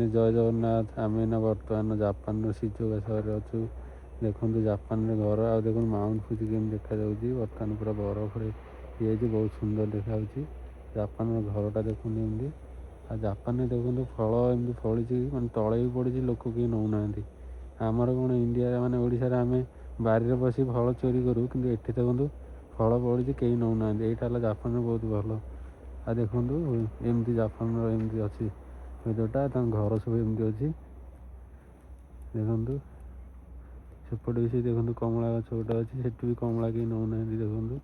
ଜୟ ଜଗନ୍ନାଥ। ଆମେ ଏଇନା ବର୍ତ୍ତମାନ ଜାପାନର ସିଜୁଓକା ସହରରେ ଅଛୁ। ଦେଖନ୍ତୁ ଜାପାନରେ ଘର, ଆଉ ଦେଖନ୍ତୁ ମାଉଣ୍ଟ ଫୁଜି କେମିତି ଦେଖାଯାଉଛି। ବର୍ତ୍ତମାନ ପୁରା ବରଫରେ ହେଇଯାଇଛି, ବହୁତ ସୁନ୍ଦର ଦେଖାଯାଉଛି। ଜାପାନର ଘରଟା ଦେଖନ୍ତୁ ଏମିତି। ଆଉ ଜାପାନରେ ଦେଖନ୍ତୁ ଫଳ ଏମିତି ଫଳିଛି, ମାନେ ତଳେ ବି ପଡ଼ିଛି, ଲୋକ କେହି ନେଉନାହାନ୍ତି। ଆମର କ'ଣ ଇଣ୍ଡିଆରେ, ମାନେ ଓଡ଼ିଶାରେ ଆମେ ବାରିରେ ବସି ଫଳ ଚୋରି କରୁ, କିନ୍ତୁ ଏଠି ଦେଖନ୍ତୁ ଫଳ ପଡ଼ିଛି, କେହି ନେଉନାହାନ୍ତି। ଏଇଟା ହେଲା ଜାପାନରେ ବହୁତ ଭଲ। ଆଉ ଦେଖନ୍ତୁ ଏମିତି ଜାପାନର ଏମିତି ଅଛି ୱେଦରଟା, ତାଙ୍କ ଘର ସବୁ ଏମିତି ଅଛି। ଦେଖନ୍ତୁ ସେପଟେ ବି ସେଇ ଦେଖନ୍ତୁ କମଳା ଗଛ ଗୋଟେ ଅଛି, ସେଠି ବି କମଳା କେହି ନେଉନାହାନ୍ତି। ଦେଖନ୍ତୁ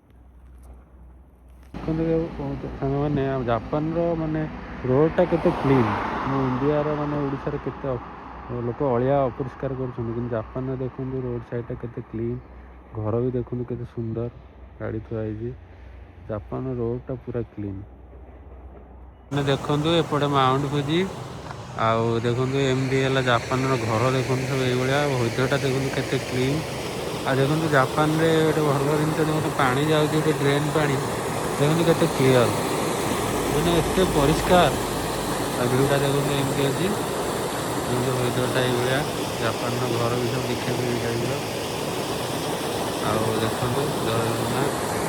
ଦେଖନ୍ତୁ ସାଙ୍ଗମାନେ, ଆଉ ଜାପାନର ମାନେ ରୋଡ଼ଟା କେତେ କ୍ଲିନ୍। ଆମ ଇଣ୍ଡିଆର ମାନେ ଓଡ଼ିଶାରେ କେତେ ଲୋକ ଅଳିଆ ଅପରିଷ୍କାର କରୁଛନ୍ତି, କିନ୍ତୁ ଜାପାନରେ ଦେଖନ୍ତୁ ରୋଡ଼ ସାଇଡ଼ଟା କେତେ କ୍ଲିନ୍। ଘର ବି ଦେଖନ୍ତୁ କେତେ ସୁନ୍ଦର, ଗାଡ଼ି ଥୁଆ ହେଇଛି। ଜାପାନ ରୋଡ଼ଟା ପୁରା କ୍ଲିନ୍। ମାନେ ଦେଖନ୍ତୁ ଏପଟେ ମାଉଣ୍ଟ ଫୁଜି, ଆଉ ଦେଖନ୍ତୁ ଏମିତି ହେଲା ଜାପାନର ଘର। ଦେଖନ୍ତୁ ସବୁ ଏଇଭଳିଆ। ୱେଦରଟା ଦେଖନ୍ତୁ କେତେ କ୍ଲିନ୍। ଆଉ ଦେଖନ୍ତୁ ଜାପାନରେ ଗୋଟେ ଭଲ ଜିନିଷ, ଦେଖନ୍ତୁ ପାଣି ଯାଉଛି ଗୋଟେ ଡ୍ରେନ୍ ପାଣି, ଦେଖନ୍ତୁ କେତେ କ୍ଲିଅର, ମାନେ ଏତେ ପରିଷ୍କାର। ଆଉ ଭିଉଟା ଦେଖନ୍ତୁ ଏମିତି ଅଛି। ଦେଖନ୍ତୁ ୱେଦରଟା ଏଇଭଳିଆ। ଜାପାନର ଘର ବି ସବୁ ଦେଖିବାକୁ ଏଇ ଟାଇପ୍ର। ଆଉ ଦେଖନ୍ତୁ, ଜୟ ଜଗନ୍ନାଥ।